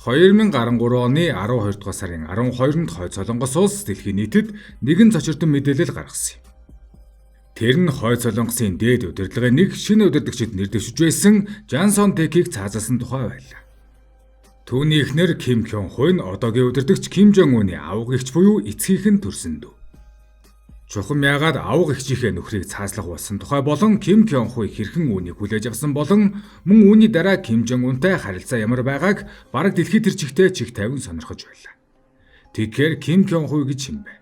2013 оны 12 дугаар сарын 12-нд Хойд Солонгос улс дэлхийн нийтэд нэгэн цочирдон мэдээлэл гаргасан юм. Тэр нь Хойд Солонгосын дээд удирдлагын нэг шинэ удирдагчид нэр дэвшиж байсан Жан Сон Тэкийг цаазалсан тухай байлаа. Түүний эхнэр Ким Кён Хой нь одоогийн удирдагч Ким Жон Уны авга эгч буюу эцгийнх нь төрсөн дүү. Чухам яагаад авга эгчийнхээ нөхрийг цаазлах болсон тухай болон Ким Кён Хой хэрхэн үүнийг хүлээж авсан болон мөн үүний дараа Ким Жон Унтай харилцаа ямар байгааг бараг дэлхийд тэр чигтээ чих тавин сонирхож байлаа. Тэгэхээр Ким Кён Хой гэж юм бэ?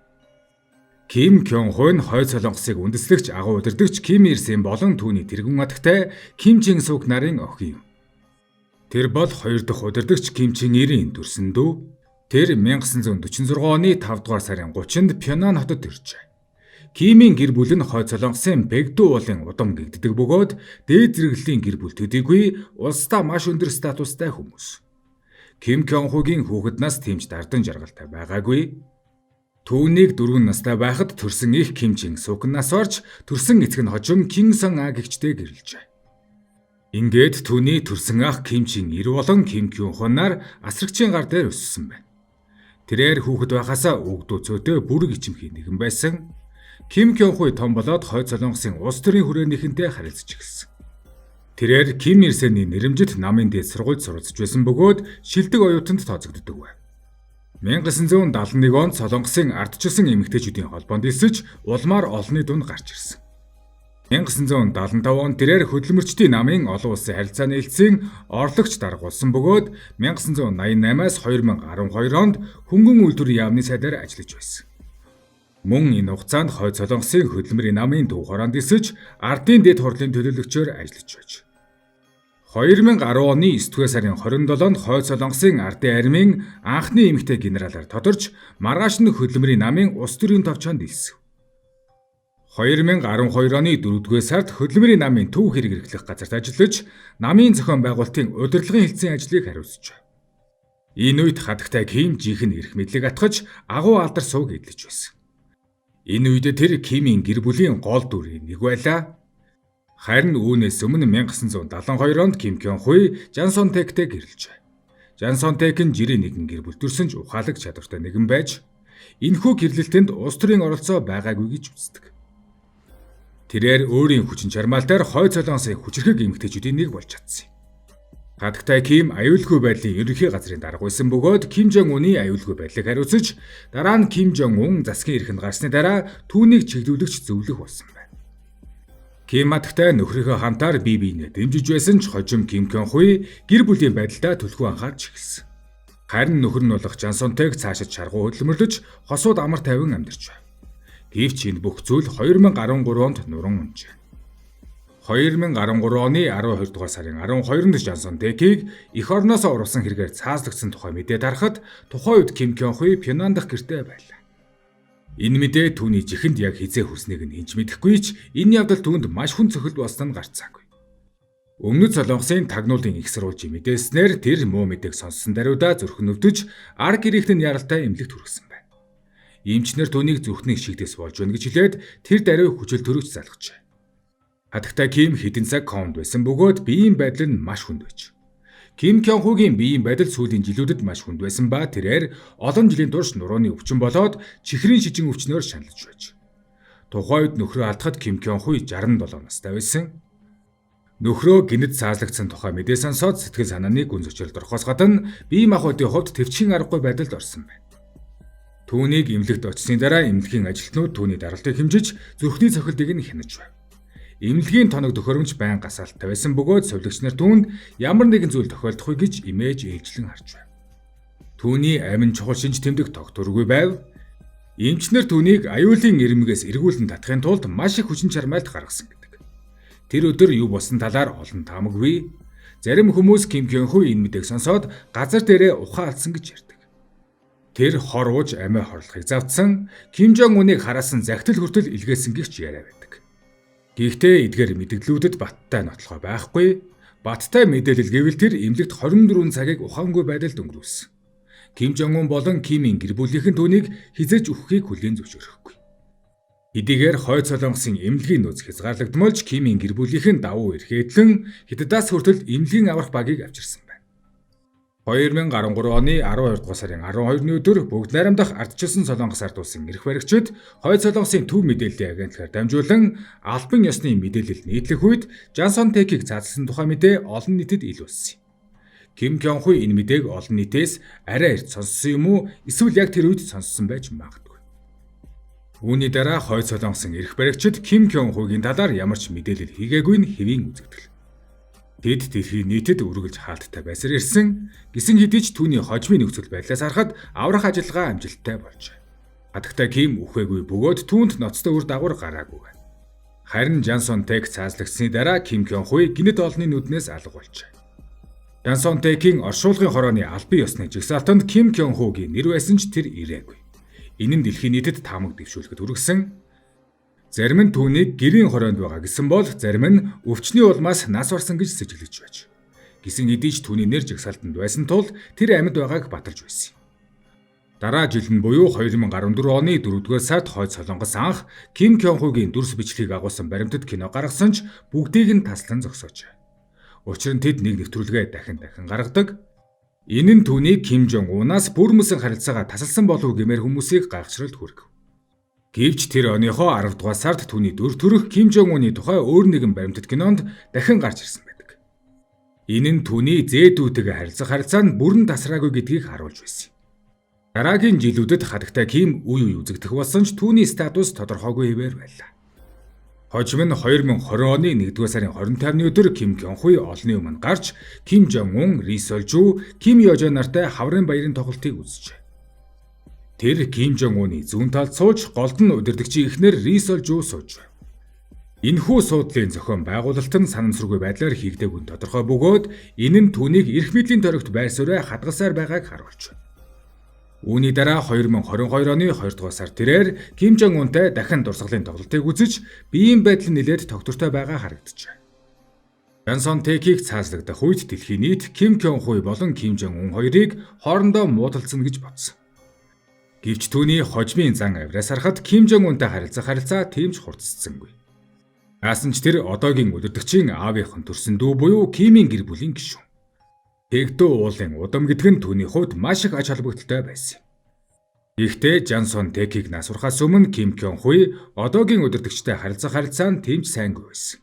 Ким Кён Хой нь Хойд Солонгосыг үндэслэгч агуу удирдагч Ким Ир Сен болон түүний тэргүүн адагтай Ким Чин Сук нарын охин юм. Тэр бол хоёр дахь удирдагч Ким Чин Ирийн төрсөн дүү. Тэр 1946 оны 5 дугаар сарын 30-нд Пхёнан хотод төржээ. Кимийн гэр бүл нь Хойд Солонгосын Бэгдүү уулын удам гэгддэг бөгөөд дээд зэрэглэлийн гэр бүл төдийгүй улсдаа маш өндөр статустай хүмүүс. Ким Кён Хугийн хүүхэд нас тийм ч дардан жаргалтай байгаагүй. Түүнийг 4 настай байхад төрсөн их Ким Чин Сукнаас орж төрсөн эцэг нь хожим Ким Сон А гэгчтэй гэрлэжээ. Ингээд түүний төрсөн ах Ким Чин Ир болон Ким Кюн Хонаар асрагчийн гар дээр өссөн байна. Тэрээр хүүхэд байхаасаа өгдөө цөөдөө бүрэг ичимхий нэгэн байсан. Ким Кён Хуй том болоод Хойд Солонгосын улс төрийн хүрээнийхэнтэй харилцаж эхэлсэн. Тэрээр Ким Ир Сений нэрэмжит намын дээд сургуульд суралцж байсан бөгөөд шилдэг оюутанд тооцогддог байв. 1971 онд Солонгосын ардчилсан эмэгтэйчүүдийн холбоонд элсэж улмаар олонний дунд гарч ирсэн. 1975 онд тэрээр хөдөлмөрчдийн намын олон улсын харилцааны элсийн орлогч дарга болсон бөгөөд 1988-аас 2012 онд хөнгөн үйлдвэрийн яамны сайдаар ажиллаж байсан. Мөн энэ хугацаанд Хойд Солонгосын хөдөлмөрийн намын төв хороонд элсэж ардын дээд хурлын төлөөлөгчөөр ажиллаж байж. 2010 оны 9-р сарын 27-нд Хойд Солонгосын ардын армийн анхны эмэгтэй генералаар тодорч маргааш нь хөдөлмөрийн намын улс төрийн товчоонд элсэв. 2012 оны 4-р сард хөдөлмөрийн намын төв хэрэг эрхлэх газарт ажиллаж намын зохион байгуулалтын удирдлагын хэлтсийн ажлыг хариуцжээ. Энэ үед хадагтай Ким жинхэнэ эрх мэдлийг атгаж агуу алдар сувг эдлэж байсан. Энэ үед тэр Кимийн гэр бүлийн гол дүрийн нэг байлаа. Харин үүнээс өмнө 1972 онд Ким Кён Хуй Жан Сон Тэктэй гэрлэжээ. Жан Сон Тэк нь жирийн нэгэн гэр бүл төрсөн ч ухаалаг чадвартай нэгэн байж энэхүү гэрлэлтэнд улс төрийн оролцоо байгаагүй гэж үздэг. Тэрээр өөрийн хүчин чармаалтаар Хойд Солонгосын хүчирхэг эмэгтэйчүүдийн нэг болж чадсан юм. Хадагтай Ким аюулгүй байдлын ерөнхий газрын дарга байсан бөгөөд Ким Жон Уны аюулгүй байдлыг хариуцаж дараа нь Ким Жон Ун засгийн эрхэнд гарсны дараа түүнийг чиглүүлэгч зөвлөх болсон байна. Ким хадагтай нөхрийнхөө хамтаар бие биенээ дэмжиж байсан ч хожим Ким Кён Хуй гэр бүлийн байдалдаа түлхүү анхаарч эхэлсэн. Харин нөхөр нь болох Жан Сон Тэк цаашид шаргуу хөдөлмөрлөж хосууд амар тайван амьдарч байв. Гэвч энэ бүх зүйл 2013 онд нуран унжээ. 2013 оны 12 дугаар сарын 12-нд Жан Сон Тэкийг эх орноосоо урвсан хэрэгээр цаазлагдсан тухай мэдээ тарахад тухайн үед Ким Кён Хуй Пхёнан дахь гэртээ байлаа. Энэ мэдээ түүний жихэнд яг хэзээ хүрснийг нь хэн ч мэдэхгүй ч энэ явдал түүнд маш хүнд цохилт болсон нь гарцаагүй. Өмнөд Солонгосын тагнуулын их сурвалжийн мэдээлснээр тэр муу мэдээг сонссон даруйдаа зүрх нь өвдөж ар гэрийнх нь яралтай эмнэлэгт хүргэсэн байна. Эмчнэр түүнийг зүрхний шигдээс болж байна гэж хэлээд тэр даруй хүчил төрөгч залгажээ. Хадагтай Ким хэдэн цаг комд байсан бөгөөд биеийн байдал нь маш хүнд байж. Ким Кён Хугийн биеийн байдал сүүлийн жилүүдэд маш хүнд байсан ба тэрээр олон жилийн турш нурууны өвчин болоод чихрийн шижин өвчнөөр шаналж байж. Тухайн үед нөхрөө алдахад Ким Кён Хуй 67 настай байсан. Нөхрөө гэнэт цаазлагдсан тухай мэдээ сонсоод сэтгэл санааны гүн зочролд орохоос гадна бие махбодын хувьд тэвчхийн аргагүй байдалд орсон байна. Түүнийг эмнэлэгт очсны дараа эмнэлгийн ажилтнууд түүний даралтыг хэмжиж зүрхний цохилтыг нь хянаж байв. Эмнэлгийн тоног төхөөрөмж байн гасаалттай байсан бөгөөд сувилагч нар түүнд ямар нэгэн зүйл тохиолдохгүй гэж имэж ээлжлэн харж байв. Түүний амин чухал шинж тэмдэг тогтворгүй байв. Эмчнэр түүнийг аюулын ирмэгээс эргүүлэн татахын тулд маш их хүчин чармайлт гаргасан гэдэг. Тэр өдөр юу болсон талаар олон таамаггүй. Зарим хүмүүс Ким Кён Хүй энэ мэдээг сонсоод газар дээрээ ухаан алдсан гэж ярьдаг. Тэр хор ууж амиа хорлохыг завдсан, Ким Жон Уныг хараасан захидал хүртэл илгээсэн гихч яриа байдаг. Гэхдээ эдгээр мэдээллүүдэд баттай нотлохоо байхгүй. Баттай мэдээлэл гэвэл тэр эмнэлэгт 24 цагийг ухаангүй байдалд өнгөрүүлсэн. Ким Жон Ун болон Кимийн гэр бүлийнхэн түүнийг хэзээ ч үхэхийг хүлээн зөвшөөрөхгүй. Хэдийгээр Хойд Солонгосын эмнэлгийн нөөц хязгаарлагдмал ч Кимийн гэр бүлийнхэн давуу эрхээ эдлэн Хятадаас хүртэл эмнэлгийн аврах багийг авчирсан байна. 2013 оны 12 дугаар сарын 12-ны өдөр Бүгд Найрамдах ардчилсан Солонгос ард улсын эрх баригчид Хойд Солонгосын төв мэдээллийн агентлагаар дамжуулан албан ёсны мэдээлэл нийтлэх үед Жансон Тэкийг цаазлсан тухай мэдээ олон нийтэд ил болсон юм. Ким Кён Хуй энэ мэдээг олон нийтээс арай эрт сонссон юм уу, эсвэл яг тэр үед сонссон байж магадгүй. Үүний дараа Хойд Солонгосын эрх баригчид Ким Кён Хуйгийн талаар ямар ч мэдээлэл хийгээгүй нь хэвийн үзэгдэл. Тэд дэлхийн нийтэд үргэлж хаалттай байсаар ирсэн. Гэсэн хэдий ч түүний хожмын нөхцөл байдлаас харахад аврах ажиллагаа амжилттай болжээ. Хадагтай Ким үхээгүй бөгөөд түүнд ноцтой үр дагавар гараагүй байна. Харин Жансон Тэк цаазлагдсаны дараа Ким Кён Хуй гэнэт олонний нүднээс алга болжээ. Жансон Тэкийн оршуулгын хорооны албан ёсны жагсаалтанд Ким Кён Хугийн нэр байсан ч тэр ирээгүй. Энэ нь дэлхийн нийтэд таамаг дэвшүүлэхэд хүргэсэн. Зарим нь түүнийг гэрийн хороонд байгаа гэсэн бол зарим нь өвчний улмаас нас барсан гэж сэжиглэж байж. Гэсэн хэдий ч түүний нэр жагсаалтанд байсан тул тэр амьд байгааг баталж байсан юм. Дараа жил нь буюу 2014 оны 4-р сард Хойд Солонгос анх Ким Кён Хугийн дүрс бичлэгийг агуулсан баримтат кино гаргасан ч бүгдийг нь таслан зогсоожээ. Учир нь тэд нэг нэвтрүүлгээ дахин дахин гаргадаг. Энэ нь түүнийг Ким Жон Унаас бүр мөсөн харилцаагаа тасалсан болов гэмээр хүмүүсийг гайхшралд хүргэв. Гэвч тэр оныхоо 10 дугаар сард түүний дүр төрх Ким Жон Уны тухай өөр нэгэн баримтат кинонд дахин гарч ирсэн байдаг. Энэ нь түүний зээ дүүтэйгээ харилцах харилцаа нь бүрэн тасраагүй гэдгийг харуулж байсан юм. Дараагийн жилүүдэд хадагтай Ким үе үе үзэгдэх болсон ч түүний статус тодорхойгүй хэвээр байлаа. Хожим нь 2020 оны 1-р сарын 25-ны өдөр Ким Кён Хуй олонний өмнө гарч Ким Жон Ун, Ри Солжу, Ким Ёжо нартай хаврын баярын тоглолтыг үзжээ. Тэр Ким Жон Уны зүүн талд сууж, голд нь удирдагчийн эхнэр Ри Солжу сууж байв. Энэхүү суудлын зохион байгуулалт нь санамсаргүй байдлаар хийгдээгүй нь тодорхой бөгөөд энэ нь түүнийг эрх мэдлийн тойрогт байр сууриа хадгалсаар байгааг харуулж байна. Үүний дараа 2022 оны 2 дугаар сар тэрээр Ким Жон Унтай дахин дурсгалын тоглолтыг үзэж, биеийн байдал нь нэлээд тогтвортой байгаа харагджээ. Жансон Тэкийг цаазлагдах үед дэлхийн нийт Ким Кён Хуй болон Ким Жон Ун хоёрыг хоорондоо муудалцсан гэж бодсон. Гэвч түүний хожмын зан авираас харахад Ким Жон Унтай харилцах харилцаа тийм ч хурцсангүй. Яасан ч тэр одоогийн удирдагчийн аавынхан төрсөн дүү буюу Кимийн гэр бүлийн гишүүн. Тэгдүү уулын удам гэдэг нь түүний хувьд маш их ач холбогдолтой байсан юм. Гэхдээ Жансон Тэкийг нас барахаас өмнө Ким Кён Хуй одоогийн удирдагчтай харилцах харилцаа нь тийм ч сайнгүй байсан.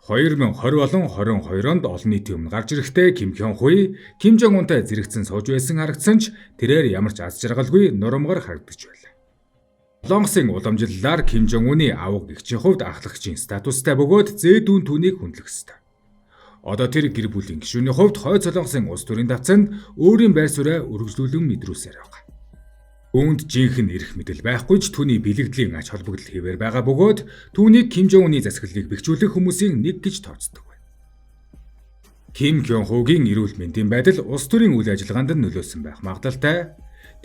2020 болон 22 онд олон нийтийн өмнө гарч ирэхдээ Ким Кён Хуй Ким Жон Унтай зэрэгцэн сууж байсан харагдсан ч тэрээр ямар ч аз жаргалгүй нурамгар харагдаж байлаа. Солонгосын уламжлалаар Ким Жон Уны авга эгчийн хувьд ахлагчийн статустай бөгөөд зээ дүү нь түүнийг хүндлэх ёстой. Одоо тэр гэр бүлийн гишүүний хувьд Хойд Солонгосын улс төрийн тавцанд өөрийн байр сууриа үргэлжлүүлэн мэдрүүлсээр байгаа. Үүнд жинхэнэ эрх мэдэл байхгүй ч түүний бэлэгдлийн ач холбогдол хэвээр байгаа бөгөөд түүнийг Ким Жон Уны засаглалыг бэхжүүлэх хүмүүсийн нэг гэж тооцдог байна. Ким Кён Хугийн эрүүл мэндийн байдал улс төрийн үйл ажиллагаанд нь нөлөөлсөн байх магадлалтай.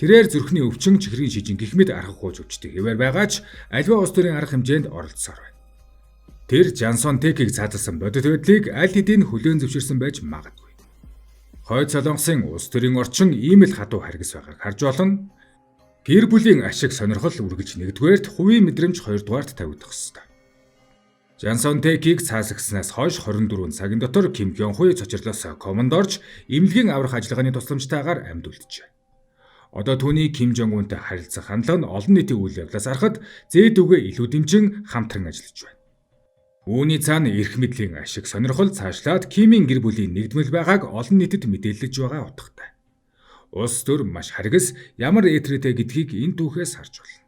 Тэрээр зүрхний өвчин, чихрийн шижин гэх мэт арга хууч өвчтэй хэвээр байгаа ч аливаа улс төрийн арга хэмжээнд оролцсоор байна. Тэр Жансон Тэкийг цаазалсан бодит байдлыг аль хэдийн хүлээн зөвшөөрсөн байж магадгүй. Хойд Солонгосын улс төрийн орчин ийм л хатуу харгас байгааг харж болно. Гэр бүлийн ашиг сонирхол үргэлж нэгдүгээрт, хувийн мэдрэмж хоёрдугаарт тавигдах ёстой. Жансон Тэкийг цаазлагснаас хойш 24 цагийн дотор Ким Кён Хуй цочрлоос команд орж эмнэлгийн аврах ажиллагааны тусламжтайгаар амьд үлджээ. Одоо түүний Ким Жон Унтай харилцах хандлага нь олон нийтийн үйл явдлаас харахад зээ дүүгээ илүү дэмжин хамтран ажиллаж байна. Үүний цаана эрх мэдлийн ашиг сонирхол цаашлаад Кимийн гэр бүлийн нэгдмэл байгааг олон нийтэд мэдээлж байгаа утгатай. Улс төр маш харгас, ямар ээтрээтэй гэдгийг энэ түүхээс харж болно.